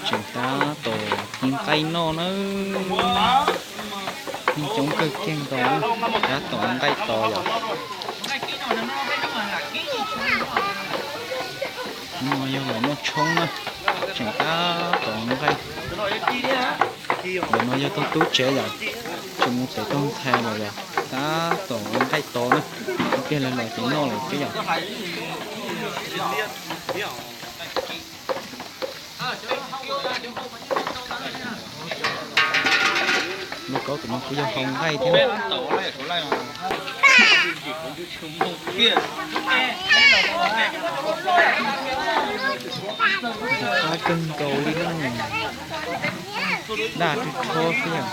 Tseem tab tom nqaij noj na. Neeg coob kawg kiag nkaus, tab tom nqaij tos yom. Hnub no yog los noj tshoob na, tseem tab tom nqaij. Ntawm no yog tog tub tsev yom, tseem mus pem tog ntxhais lawm yom, tab tom ua nqaij tos na. Ib pliag lawv los ces noj lawm xwb yom. Lauj kaub tus no kuj yog hau nqaij thiab. Qab kawg nkaus li na. Daj rho xwb yom.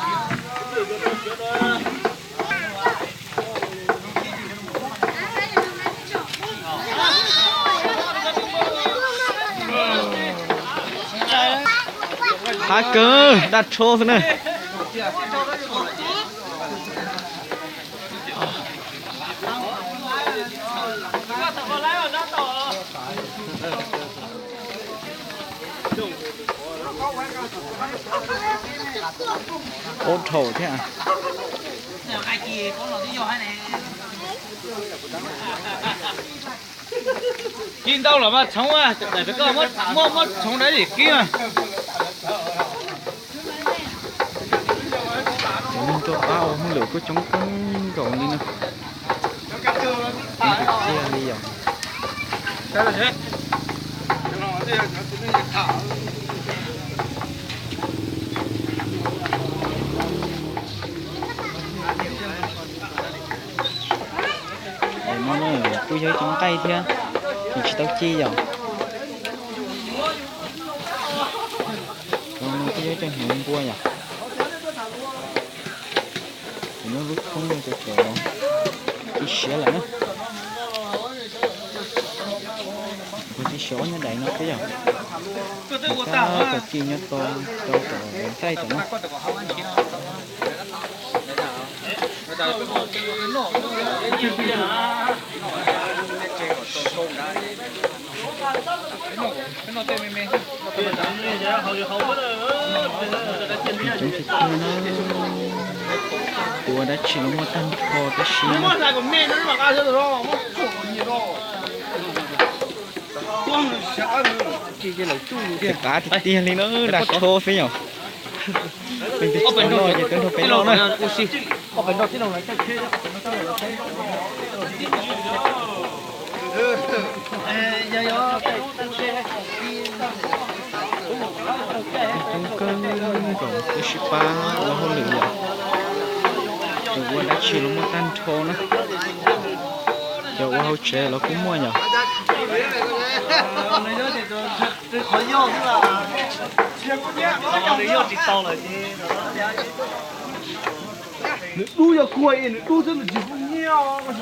Qab kawg, daj rho xwb na. Ub, dhau thiab. Kib ntau los mas txhoov, muab, muab txhoov dab tsi kib mas. Cov neeg tuaj pab ua hauj lwm kuj coob kawg nkaus li na. Coob tiag tiag li yom. Ntawm no na kuj yog ib co nqaij thiab, ces tsis tau ci yom. Cov no kuj yog ib co hnyuv npua yom. Ces nyob lub thoob no ces cov ci siav lawm na. Cov ci siav ob nyob daim no xwb yom. Ces tab tom ci nyob rau tom nqaij tom no. Coob tiag tiag na. Kuv ua dab tsi los muaj tag nrho tab sis no. Qab tiag tiag li na, daj rho xwb yom. Leej twg tsis tau noj ces tuaj nrog peb noj na. Coob kawg nkaus, peb sib pab ua hauj lwm yom. Ces ua dab tsi los muaj tag nrho na. Cov ua hauv tsev los kuj muaj yom. Nws dub yog kuag, nws dub xwb nws tsis pub nyiaj.